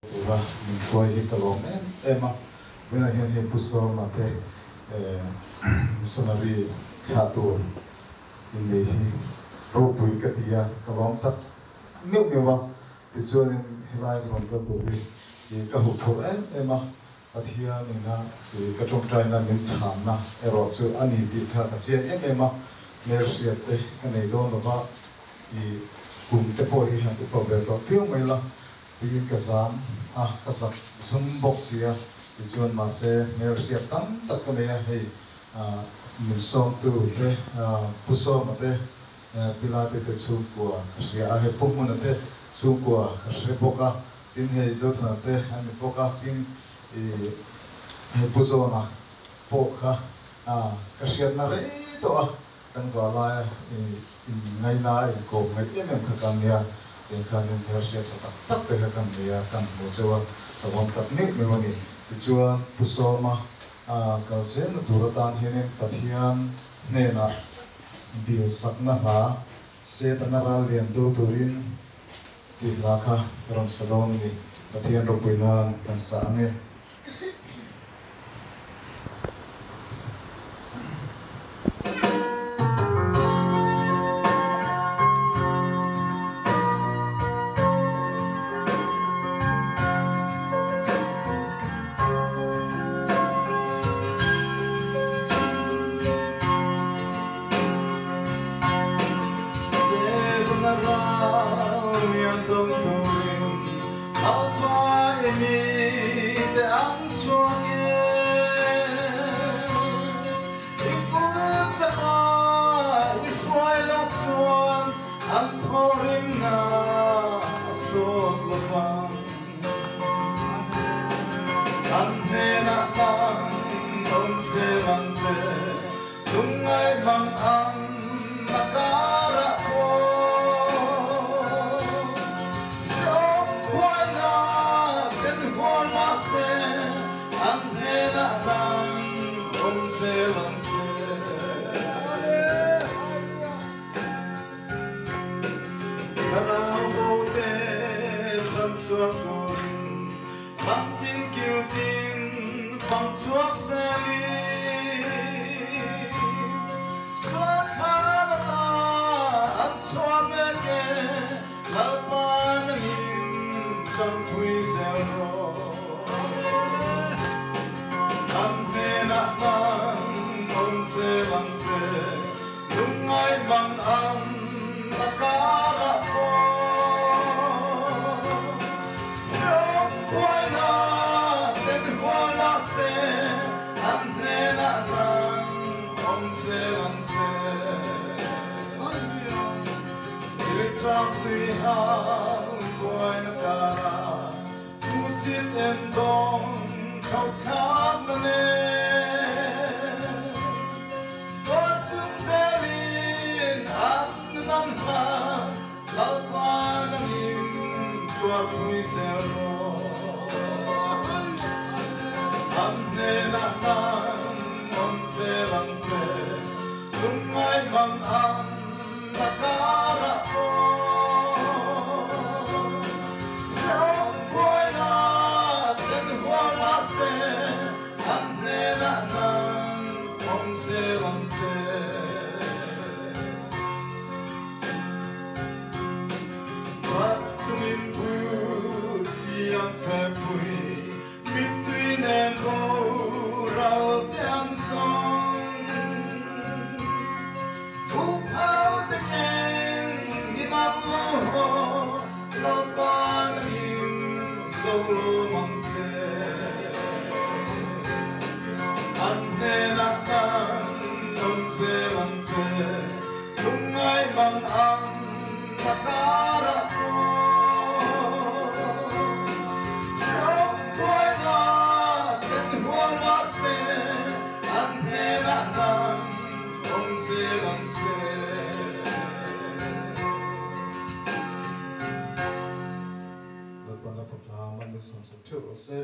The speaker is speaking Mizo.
Tura min hruai hi ka lawm em em a, vawiinah hian hei Pu Sawma te missionary thlah tur innei hi ropui ka ti a, ka lawm tak meuh meuh a, tichuanin helai ka rawn kal tur hi ka huphurh em em a, Pathian ina ka tawngtaina min chhanna erawh chu a ni tih kha ka chiang em em a, hmelhriat te ka nei dawn lova, i kum te pawh hi han upa ve tawh viau mai la, Tiin ka zam a, ka zak zum bawk si a, tichuan mahse hmelhriat tam tak ka nei a, hei min sawmtu te Pu Sawma te Pilate te chhungkua ka hria a, hei Pu Hmuna te chhungkua ka hre bawk a, tin hei Zothana te an ni bawk a, tin hei Pu Zawna pawh kha ka hriatna rei tawh a. Tlangval laia in ngaina a inkawm ngaih em em kha kan nia, tiang khan in hmelhriat tha tak tak te kha kan nei a, kan hmu cheu a, ka lawm tak meuh meuh a ni. Tichuan Pu Sawma kal zelna tur atan hianin Pathian hnenah dilsakna hla Setana ral lian do turin tih hla kha ka rawn sa dawn a ni. Pathian ropui nan kan sa ang e. Setana ral lian do turin Lalpa i mite an chhuak e, i kut chaka i hruai loh chuan an thawhrimna a sawt lo vang. An hnenah nang awm zel ang che, lungngai hmang ang na karah pawh. Hrehawm khuaina ten hual mahse an hnenah nang awm zel ang che. Thlarau bo te chhan chhuak turin Ram tin kil tin fang chhuak zelin Sual thlan ata an chhuah mek e, Lalpa nangin ṭangpui zel rawh. An hnenah nang awm zel ang che. Lungngai mang ang na karah pawh hrehawm buaina ten hual mahse an hnenah nang awm zel ang che. Thiltlang tui hal buaina karah Hmusit en dawng thlauhthlak na nen Tuar chung zelin an nam hla Lalpa nangin tuarpui zel rawh An hnenah nang awm zel ang che Lungngai mang ang Na karah pawh hrehawm buaina ten hual mahse an hnenah nang awm zel ang che. Rat chungin bu chiang fepui Mittui nen boral te an sawng. Thuphal te keng in an lo haw, Lalpa nangin lo lawm ang che. An hnenah nang awm zel ang che, Lungngai mang ang na karah pawh. Hrehawm buaina ten hual mahse an hnenah nang awm zel ang che. Lalpan a fahlam a min sawmsak theuh rawh se.